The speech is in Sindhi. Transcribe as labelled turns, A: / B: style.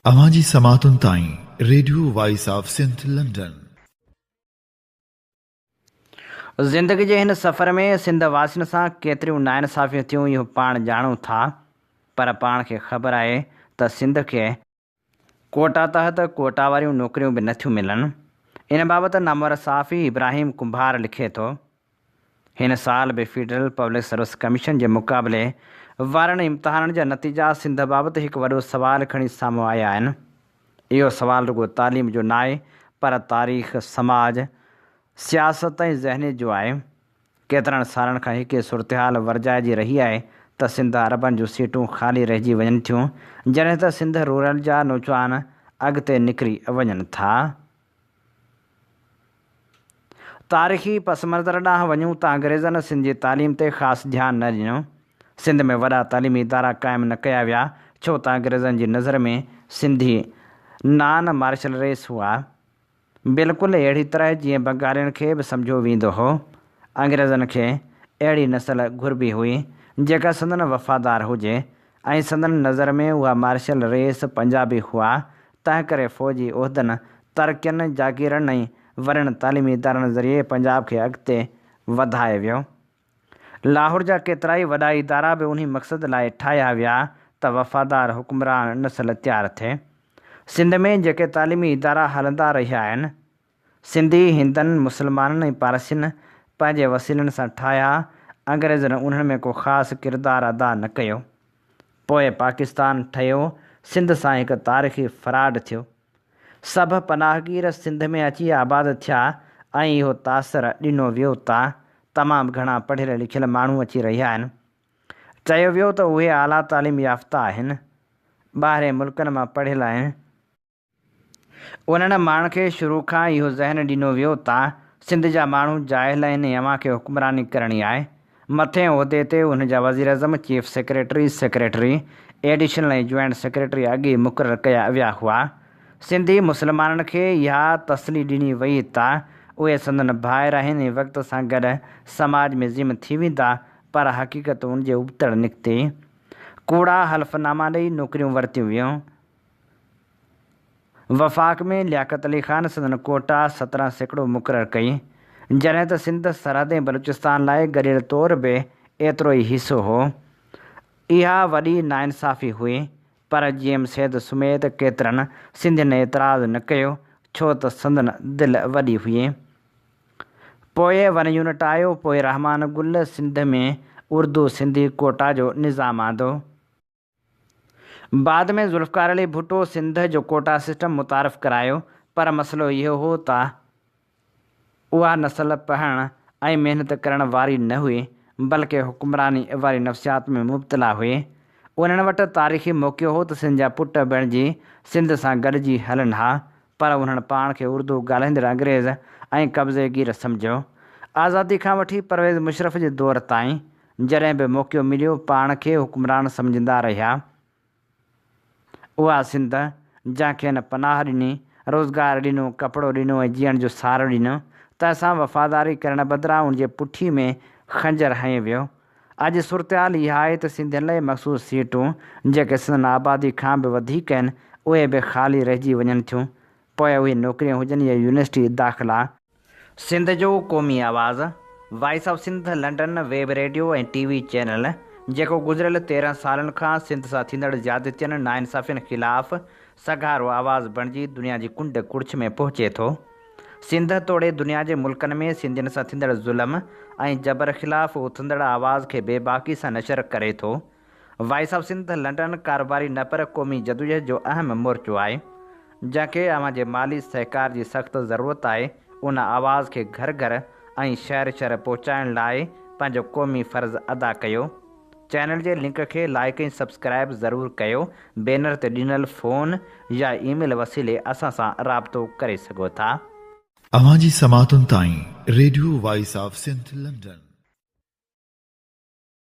A: اوهان جي سماعتن تائين radio voice of Sindh London.
B: زندگي جي هن سفر ۾ سنڌ واسين سان ڪيتريون ناانصافيون ٿيون اهو پاڻ ڄاڻون ٿا پر پاڻ کي خبر آهي ته سنڌ کي ڪوٽا تحت ڪوٽا واريون نوڪريون به نٿيون ملن. ان بابت نامور صحافي ابراهيم ڪنڀار لکي ٿو، هن سال به فيڊرل پبلڪ سروس ڪميشن جي مقابلي وارن امتحانن جا نتيجا سنڌ بابت هڪ وڏو سوال کڻي سامهون آيا آهن. اهو سوال رڳو تعليم جو ناهي پر تاريخ، سماج، سياست ۽ ذهنيت جو آهي. ڪيترن سالن کان هڪ ئي صورتحال ورجائجي رهي آهي ته سنڌ اربن جون سيٽون خالي رهجي وڃن ٿيون، جڏهن ته سنڌ رورل جا نوجوان اڳتي نڪري وڃن ٿا. تاريخي پس منظر ڏانهن وڃون ته انگريزن سنڌ جي تعليم تي خاص ڌيان نه ڏنو. سنڌ ۾ وڏا تعليمي ادارا قائم نه ڪيا ويا، ڇو ته انگريزن جي نظر ۾ سنڌي نان مارشل ريس هئا. بلڪل اهڙي طرح جيئن بنگالين کي به سمجهيو ويندو هو. انگريزن کي اهڙي نسل گهربي هئي، جيڪا سندن وفادار هجي ۽ سندن نظر ۾ اها مارشل ريس پنجابي هئا، تنهنڪري فوجي عهدن، ترقين، جاگيرن ۽ وڏن تعليمي ادارن ذريعي پنجاب کي اڳتي وڌايو ويو. لاهور جا ڪيترائي وڏا ادارا به انهي مقصد لاء ٺاهيا ويا ته وفادار حڪمران نسل تيار ٿئي. سنڌ ۾ جيڪي تعليمي ادارا هلندا رهيا آهن، سنڌي هندن، مسلمانن ۽ پارسين پنهنجي وسيلن سان ٺاهيا، انگريزن انهن ۾ ڪو خاص ڪردار ادا نه ڪيو. پوء پاڪستان ٺهيو، سنڌ سان هڪ تاريخي فراڊ ٿيو. سڀ پناهگير سنڌ ۾ اچي آباد ٿيا ۽ اهو تاثر ڏنو ويو ته تمام گهڻا پڙهيل لکيل ماڻهو اچي رهيا آهن. چيو ويو ته اهي اعليٰ تعليم يافته آهن، ٻاهرين ملڪن مان پڙهيل آهن. انهن ماڻهن کي شروع کان اهو ذهن ڏنو ويو ته سنڌ جا ماڻهو جاهل آهن ۽ اوهان کي حڪمراني ڪرڻي آهي. مٿئين عهدي تي ان جا وزيراعظم، chief secretary, secretary, additional ۽ joint secretary اڳ ئي مقرر ڪيا ويا هئا. سنڌي مسلمانن کي اها تسلي ڏني وئي ته اهي سندن ڀائر آهن ۽ وقت سان گڏ سماج ۾ ضم ٿي ويندا پر حقيقت ان جي ابتڙ نڪتي. ڪوڙا حلف ناما ڏئي نوڪريون ورتيون ويون. وفاق ۾ لياقت علي خان سندن ڪوٽا 17% مقرر ڪئي، جڏهن ته سنڌ، سرحد ۽ بلوچستان لاء گڏيل طور به ايترو ئي حصو هو. اها وڏي ناانصافي هئي، پر جي ايم سيد سميت ڪيترن سنڌين اعتراض نه ڪيو، ڇو ته سندن دل وڏي هئي. پوء ون يونٽ آيو، پوء رحمان گل سنڌ ۾ اردو سنڌي ڪوٽا جو نظام آندو. بعد ۾ ذوالفقار علي ڀٽو سنڌ جو ڪوٽا سسٽم متعارف ڪرايو پر مسئلو اهو هو ته اها نسل پڙهڻ ۽ محنت ڪرڻ واري نه هئي بلڪه حڪمراني واري نفسيات ۾ مبتلا هئي. انهن وٽ تاريخي موقعو هو ته سنڌ جا پٽ بڻجي سنڌ سان گڏجي هلن ها پر انهن پاڻ کي اردو ڳالهائيندڙ انگريز ۽ قبضي گير سمجهيو. آزادي کان وٺي پرويز مشرف جي دور تائين جڏهن به موقعو مليو پاڻ کي حڪمران سمجهندا رهيا. اها سنڌ جنهن کين پناهه ڏني، روزگار ڏنو، ڪپڙو ڏنو ۽ جيئڻ جو سهارو ڏنو، تنهن سان وفاداري ڪرڻ بدران ان جي پٺي ۾ خنجر هنيو ويو. اڄ صورتحال اها آهي ته سنڌين لاء مخصوص سيٽون جيڪي سندن آبادي کان به وڌيڪ آهن، اهي به خالي رهجي وڃن ٿيون، پوء اهي نوڪريون هجن يا يونيورسٽي داخلا. سنڌ جو قومي آواز، voice of Sindh London web radio ۽ T V channel, جيڪو گذريل 13 سالن کان سنڌ سان ٿيندڙ زيادتين، ناانصافين خلاف سگهارو آواز بڻجي دنيا جي ڪنڊ ڪڙڇ ۾ پهچي ٿو. سنڌ توڙي دنيا جي ملڪن ۾ سنڌين سان ٿيندڙ ظلم ۽ جبر خلاف اٿندڙ آواز کي بيباڪي سان نشر ڪري ٿو. وائس آف سنڌ لنڊن ڪاروباري نه پر قومي جدوجهد جو اهم مورچو آهي، جنهن کي اوهان جي مالي سهڪار جي سخت ضرورت آهي، ان آواز کي گهر گهر ۽ شهر شهر پهچائڻ لاء پنهنجو قومي فرض ادا ڪيو. چينل جي لنڪ کي لائيڪ ۽ سبسڪرائيب ضرور ڪيو، بينر تي ڏنل فون يا اي ميل وسيلي اسان سان رابطو ڪري سگهو ٿا.
A: اوهان جي سماعتن تائين radio voice of Sindh London.